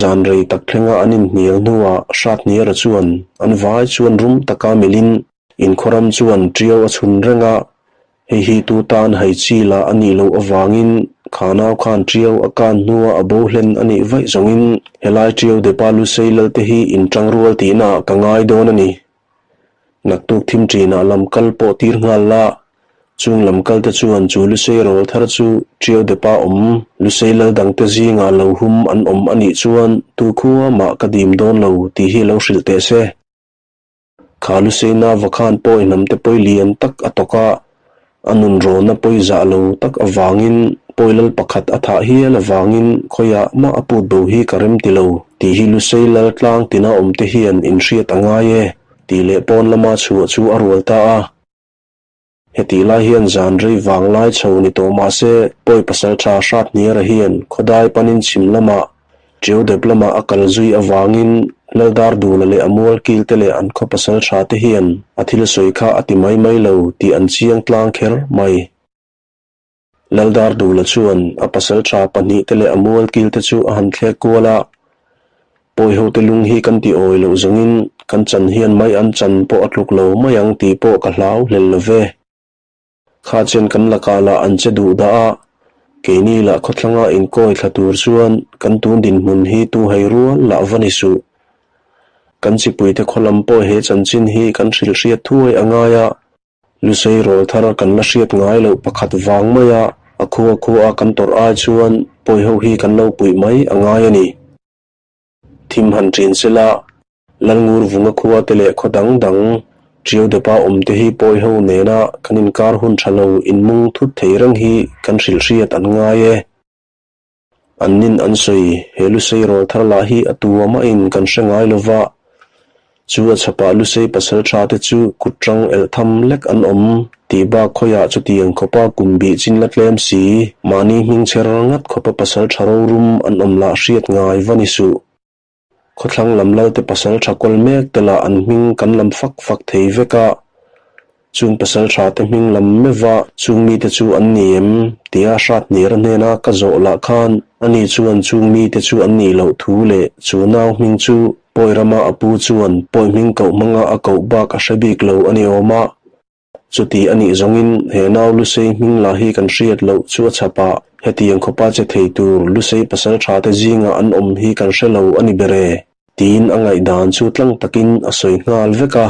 Zan rei tak thlenga an inhnial hnuah Hrathniara chuan an vai chuan rum taka milhin inkhawram chuan ṭiau a chhun reng a. Hei hi tu tan hai chi lah a nih loh avangin kha nau khan Tiau a kan hnua a bo hlen a nih vaih zawngin helai Tiau depa Lusei Lalte hi inṭangrual tihnaah ka ngai dawn a ni. Naktuk thim ṭinah lam kal pawh tir nghal la, chung lam kal te chuan chu Lusei rawl thar chu Tiau depa awm Lusei Lal dangte zingah lo hum an awm a nih chuan tu khua mah ka dim dawn lo tih hi lo hrilh teh se. Kha Luseina va khan pawi hnamte pawi lian tak a tawk a, a nun rawnna pawi zah lo tak avangin pawi lal pakhat a thah hial avangin khawiah mah a put bo hi ka rem ti lo tih hi Lusei lal tlang tina awmte hian inhriat a ngai e tih leh pawn lama chhuah chu a rual ta a. Hetih lai hian zan rei vang lai chho ni tawh mah se pawi pasaltha Hrathniara hian khawdai panin chhim lamah Ṭiau dep lamah a kal zui avangin Laldar Dula leh a mual kil te leh an khaw pasaltha te hian a thil sawi kha a ti mai mai lo tih an chiang tlang kher mai. Laldar Dula chuan a pasaltha pahnihte leh a mual kilte chu a han thlek kual a, Pawihote lung hi kan ti awi loh zawngin kan chan hian mai an chan pawh a tluk lo mai ang tih pawh ka hlau hlel lo ve. Kha chen kan lakah lah an che duh dah a, keini lah khawthlanga inkawi thla tur chuan kan tun dinhmun hi tu hei rual lah va ni suh. Kan chipuite khawlam pawh he chanchin hi kan hrilhhriat thuai a ngai a, Lusei rawl thar kan la hriat ngai loh pakhat vang mai a, a khua khua a kan tawrh ai chuan pawi ho hi kan lo puih mai a ngai a ni. Thim han ṭin sela, Lalngur vunga khua te leh khaw dang dang Ṭiau depa awm te hi pawi ho nena kan inkar hun ṭha lo inmung thut thei reng hi kan hrilhhriat an ngai e. An nin an sawi, he Lusei rawl thar lah hi a tu amahin kan hre ngai lo va, chu a chhapah Lusei pasal tha te chu kut tang elh tham lek an awm tih bak khawiah chutiang khawpa kum bih chin la tlem si, mahni hming chher ngat khawpa pasal tha rorum an awm lah hriat ngai va ni suh. Khawthlang lam lalte pasal tha kawl mek te lah an hming kan lam fak fak thei vek a, chung pasal tha te hming lam meuh a chung mite chu an ni em? tia Hrathniara hnena ka zawh lah khan ani chuan chung mite chu an nih loh thu leh chu nau hming chu Pawi rama a pu chuan Pawi hming koh hmanga a koh bak a hre bik lo a ni awm a. Chuti a nih zawngin he nau Lusei hming lah hi kan hriat loh chu a chhap a, hetiang khawpa che thei tur Lusei pasal tha te zingah an awm hi kan hre lo a ni ber e, tiin a ngaihdan chu tlang takin a sawi nghal vek a.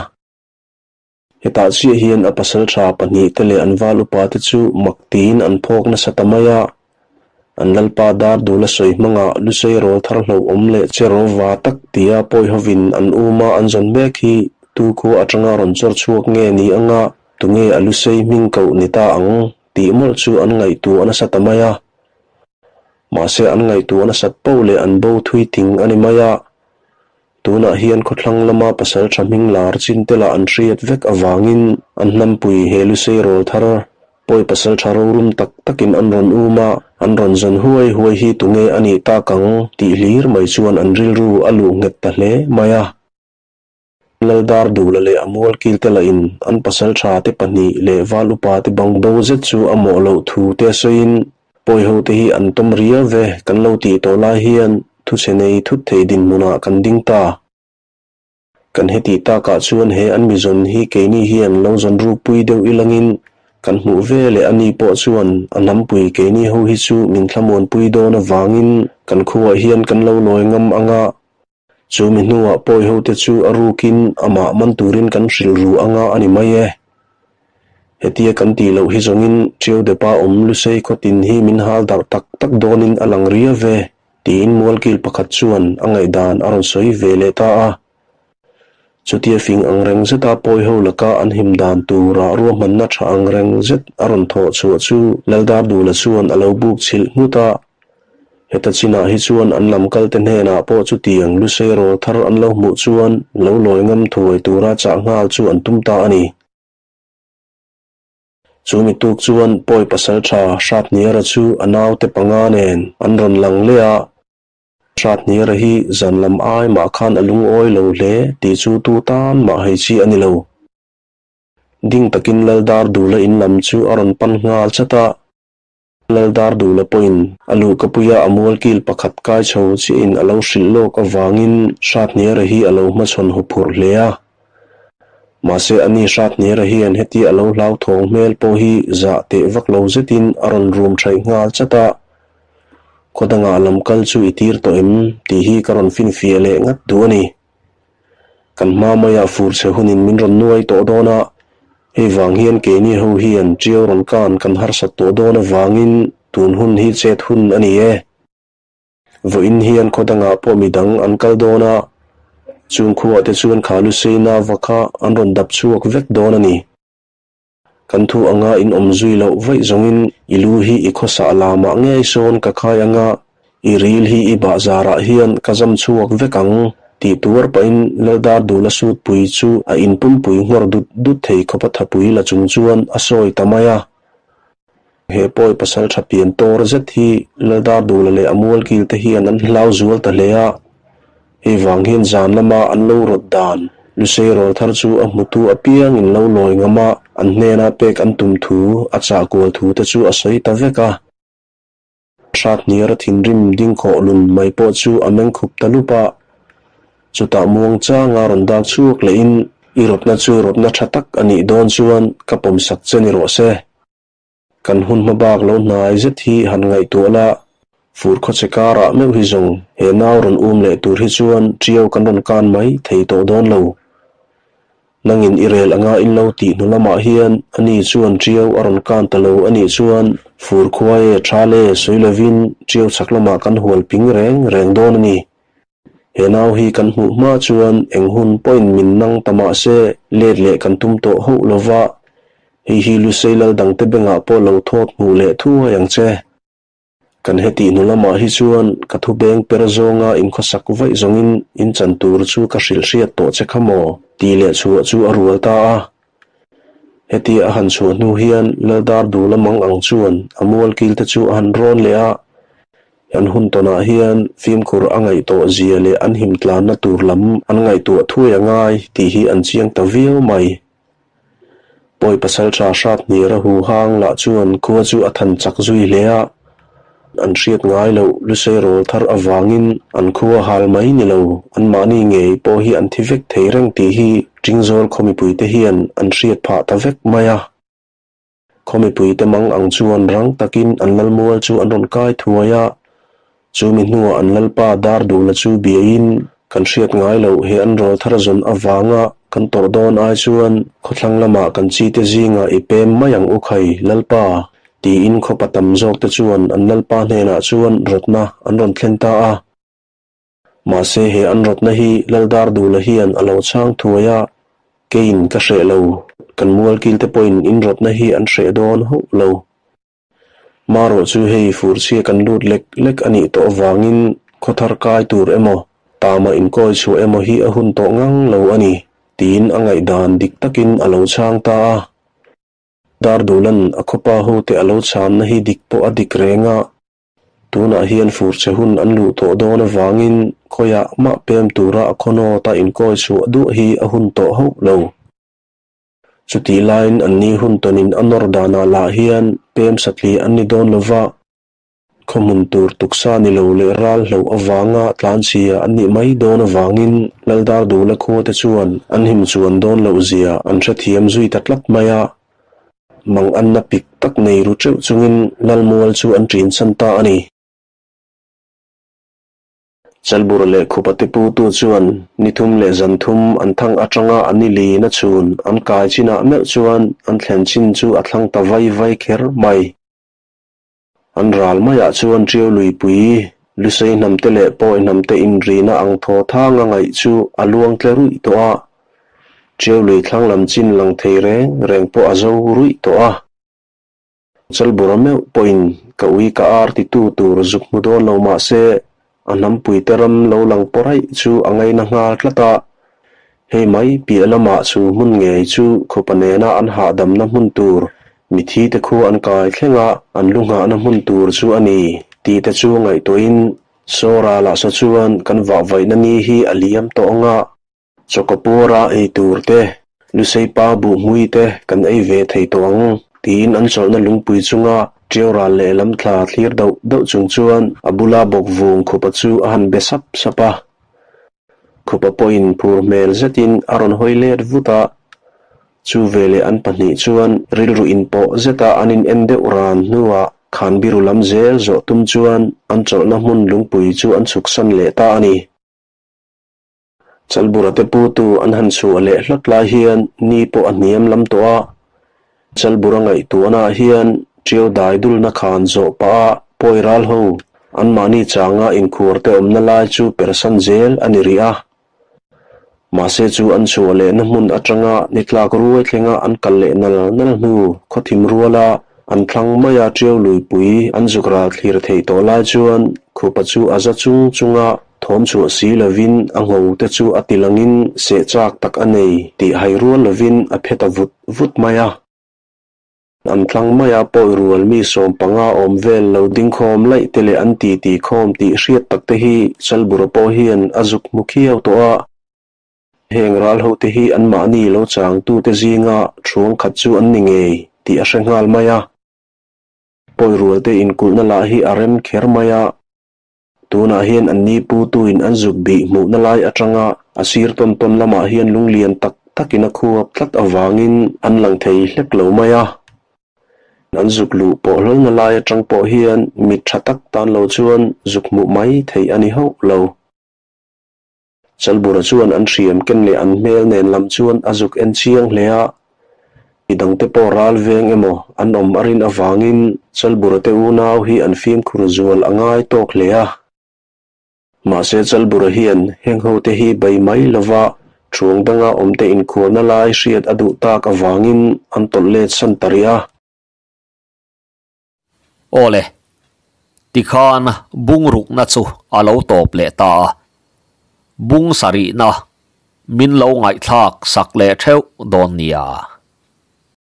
Hetah chiah hian a pasal tha pahnihte leh an val upa te chu mak tiin an phawk nasa ta mai a, an lalpa dar dul a sawi hmangah Lusei rawl thar hlauhawm leh che rawva tak tia pawi hovin an uma an zawn mek hi tu khua atanga rawn chawr chhuak nge ni anga tunge a Lusei hming koh ni ta ang tih mawlh chu an ngaihtuah nasa ta mai a. Mahse an ngaihtuah nasat poh leh an bo thui ting a ni mai a. Tunah hian khawthlang lama pasal tha hming lar chin te lah an hriat vek avangin an hnampui he Lusei rawl thar pawi pasal tha rorum tak takin an rawn um a, an rawn zawn huai huai hi tunge a nih tak ang tih hlir mai chuan an rilru a luh nghet ta hle mai a. Laldar Dula leh a mualkil te lahin an pasal tha te pahnih leh val upa te bang bo zet chu a mawh loh thu te sawiin Pawi ho te hi an tawm riau ve kan lo tih tawh lai hian thuchhe nei thut thei dinhmunah kan ding ta. Kan hetih takah chuan he an mizawn hi keini hian lo zawn rukpui deuh ilangin kan hmuh ve leh ani pawh chuan a hnampui keini ho hi chu min thlamuanpui dawn avangin kan khuaah hian kan lo lawi ngam anga chu mi hnuah pawi ho te chu a rukin amah man turin kan hrilh ru anga a ni mai e. Hetia kan tih loh hi zawngin Ṭiau Depa awm Lusei khawtin hi min hal darh tak tak dawnin a lang ria ve, tiin mualkil pakhat chuan a ngaihdan a rawn sawi ve leh ta a. Chutia fing ang reng zeta pawi ho laka an him dan tura ruahmanna ṭha ang reng zet a rawn thawh chhuah chu Laldardula chuan a lo buk chhilh nghut a. Heta chinah hi chuan an lam kalte hnenah pawh chutiang Lusei rawl thar an lo hmuh chuan lo lawi ngam thuai tura chah nghal chu an tum ta a ni. Chu mi tuk chuan pawi pasal tha Hrathniara chu a naute panga nen an rawn lang leh a. Hrathniara hi zan lam ai mah khan a lungawi lo hle tih chu tu tan mah hei chi a ni lo. Ding takin Laldar Dula in lam chu a rawn pan nghal chat a. Laldar Dula pawhin a luhkapuia a mualkil pakhat kai chho chiahin a lo hrilh lawk avangin Hrathniara hi a lo hmachhawn huphurh hle a. Mahse ani Hratnera hian hetia a lo hlauthawng hmel pawh hi zah teh vak lo zetin a rawn rum thaih nghal chat a. Khaw dangah lam kal chu i tir tawh em tih hi ka rawn finfiah leh ngat duh a ni. Kan hma maiah fur chhe hunin min rawn nuai tawh dawn a, hei vang hian keini ho hian ṭiau rawn kan kan harsat tawh dawn avangin tun hun hi chet hun a ni e. Vawiin hian khaw dangah pawh midang an kal dawn a, chung khuah te chuan Khalu Seina va kha an rawn dap chhuak vek dawn a ni. Kan thu anga in awm zui loh vaih zawngin i lu hi i khawsah lamah ngei sawn ka khai anga i ril hi i bahzarah hian ka zam chhuak vek ang tih tuar pahin Laldar Dula Sutpui chu a inpumpui nghawr dut dut thei khawp a thapui la chung chuan a sawi ta mai a. He pawi pasal tha pian tawr zet hi Laldar Dula leh a mualkil te hian an hlau zual ta hle a. Hei vang hian zan lama an lo rawt dan Lusei rawl thar chu a hmutu apiangin lo lawi ngam a, an hnena pek an tum thu, a chah kual thu te chu a sawi ta vek a. Hrathniara thinrim ding khawh lun mai pawh chu a meng khup ta lup a. Chutah muang changa rawn dak chhuak lehin, I rawtna chu rawtna tha tak a nih dawn chuan ka pawmsak che ni rawh se. Kan hun hma bak lo hnai zet hi han ngaihtuah la, fur khawche karah meuh hi zawng he nau rawn um leh tur hi chuan ṭiau kan rawn kan mai thei tawh dawn lo. Nangin i rel anga in lo tih hnu lamah hian ani chuan ṭiau a rawn kan ta lo a nih chuan fur khuai e ṭha le sawi lovin ṭiau chhak lamah kan hual ping reng reng dawn a ni. He nau hi kan hmuh hma chuan eng hun pawhin min nang ta mah se let leh kan tum tawh hauh lo va, hei hi Lusei lal dangte bengah pawh lo thawt hmuh leh thuai ang che. Kan hetih hnu lamah hi chuan ka thu beng per zawnga inkhawsak vaih zawngin in chan tur chu ka hrilh hriat tawh che kha maw? tih leh chhuah chu a rual ta a. Hetia a han chhuah hnu hian Laldar Dula mang ang chuan a mualkil te chu a han rawn leh a, An hun tawnah hian fimkhur a ngaih tawh zia leh an him tlanna tur lam an ngaihtuah thuai a ngai tih hi an chiang ta viau mai. Pawi pasaltha Hrathniara hu hang lah chuan khua chu a than chak zui hle a, an hriat ngai loh Lusei rawl thar avangin an khua hal mai ni lo, anmahni ngei pawh hi an thi vek thei reng tih hi Ṭingzawl khaw mipuite hian an hriat phah ta vek mai a. Khaw mipuite mang ang chuan rang takin an lalmual chu an rawn kai thuai a, chu mi hnuah an lalpa Dardula chu biain kan hriat ngai loh he an rawl thar zawn avanga kan tawrh dawn ai chuan khawthlang lamah kan chite zingah i pem mai ang u khai lalpa tiin khawpa tam zawkte chuan an lalpa hnenah chuan rawtna an rawn thlen ta a. Mahse he an rawtna hi Laldardula hian a lo chhang thuai a, keiin ka hreh lo, kan mualkilte pawhin in rawtna hi an hreh dawn hauh lo. Marawh chu hei furchhia kan lut lek lek a nih tawh avangin khawthar kai tur emaw, tama inkawi chhuah emaw hi a hun tawh ngang lo a ni, tiin a ngaihdan dik takin a lo chhang ta a. Dardulan a khawpa hote a lo chhanna hi dik pawh a dik reng a. Tunah hian fur che hun an luh tawh dawn avangin khawiah mah pem tura a khawnawta inkawi chhuah duah hi a hun tawh hauh lo. Chutih laiin anni hun tawnin a nawr danah lah hian pem satli an ni dawn lo va, khaw hmun tur tuksa ni lo leh ral hloh avanga tlanchhia an nih mai dawn avangin Laldardula khuate chuan an him chuan dawn loh zia an hrethiam zui ta tlat mai a. Mang anna pik tak nei ru teuh chungin Lalmual chu an ṭin chhan ta a ni. Chalbur leh Khupa te putu chuan ni thum leh zan thum an thang aṭanga an i lin a chhun an kai chinah meuh chuan an thlen chin chu a thlang ta vai vai kher mai. An ral maiah chuan Ṭiau luipui, Lusei hnamte leh Pawi hnamte inrina ang thaw thanga ngaih chu a luang tle ruih tawh a. Ṭiau lui thlang lam chin lang thei reng reng pawh a zo ruih tawh a. Chalbura meuh pawhin ka ui ka ar titu tur zuk hmu dawn lo mah se, a hnampuite ram lo lang pawraih chu a ngaina nghal tlat a. Hei mai piah lamah chu hmun ngei chu khawpa nena an hahdamna hmun tur, mithi te khu an kai thleng a, an lu nghahna hmun tur chu a ni tih te chu ngaihtuahin Sawra lah saw chuan kan vahvaihna ni hi a liam tawh ang a, chawkawpawra ei tur te, luseipa buhmui te kan ei ve thei tawh ang tiin an chawlhna lungpui chunga ṭiau ral lehlam thla thlir dauh dauh chung chuan a bula bawkvung khupa chu a han be sap sap a. Khupa pawhin phur hmel zetin a rawn hawi let vut a. Chu veleh an pahnih chuan rilru inpawh zeta an in en deuh ran hnuah Khanbiru lam zel zawh tum chuan an chawlhna hmun lungpui chu an chhuksan leh ta a ni. Chalbura te putu an han chhuah leh hlawt lai hian ni pawh a hniam lam tawh a. Chalbura ngaihtuahnaah hian Ṭiau dai dulna khan zawh pah a pawi ral ho anmahni changa inkhuar te awmna lai chu persan zel a ni rih a. Mahse chu an chhuah lehna hmun atanga ni tlak ruai thlenga an kal leh nal nal hnu khawthim ruala an thlang maia Ṭiau luipui an zuk ral thlir theih tawh lai chuan khupa chu a za chung chunga Thawm chhuah si lovin a ngho te chu a ti langin seh chak tak a nei tih hai rual lovin a phe ta vut vut mai a. An tlang maia pawi rual mi 15 awm vel lo ding khawm laih te leh an ti ti khawm tih hriat tak te hi Chalbura pawh hian a zuk hmu khiau tawh a. Heng ral ho te hi anmahni lo changtu te zinga thuang khat chu an ni ngei tih a hre nghal mai a. Pawi rual te inkulhna lah hi a rem kher mai a. Tunah hian an ni putuin an zuk bih hmuhna lai atanga a sir tawn tawn lamah hian lung lian tak takin a khuap tlat avangin an lang thei hlek lo mai a. An zuk luh pawh hlawlna lai atang pawh hian mit tha tak tan lo chuan zuk hmuh mai theih a ni hauh lo. Chalbura chuan an hriam ken leh an hmel nen lam chuan a zuk en chiang hle a. Midangte pawh ral veng emaw an awm a rin avangin Chalbura te unau hi an fimkhur zual a ngai tawk hle a. Mahse Chalbura hian heng hote hi bei mai lova thuang danga awmte inkhuarna lai hriat a duh tak avangin an tawlh let san ta rih a. Awle, tikhan bungrukna chu a lo tawp leh ta a, bung sarihna min lo ngaihthlak sak leh theuh dawn nia.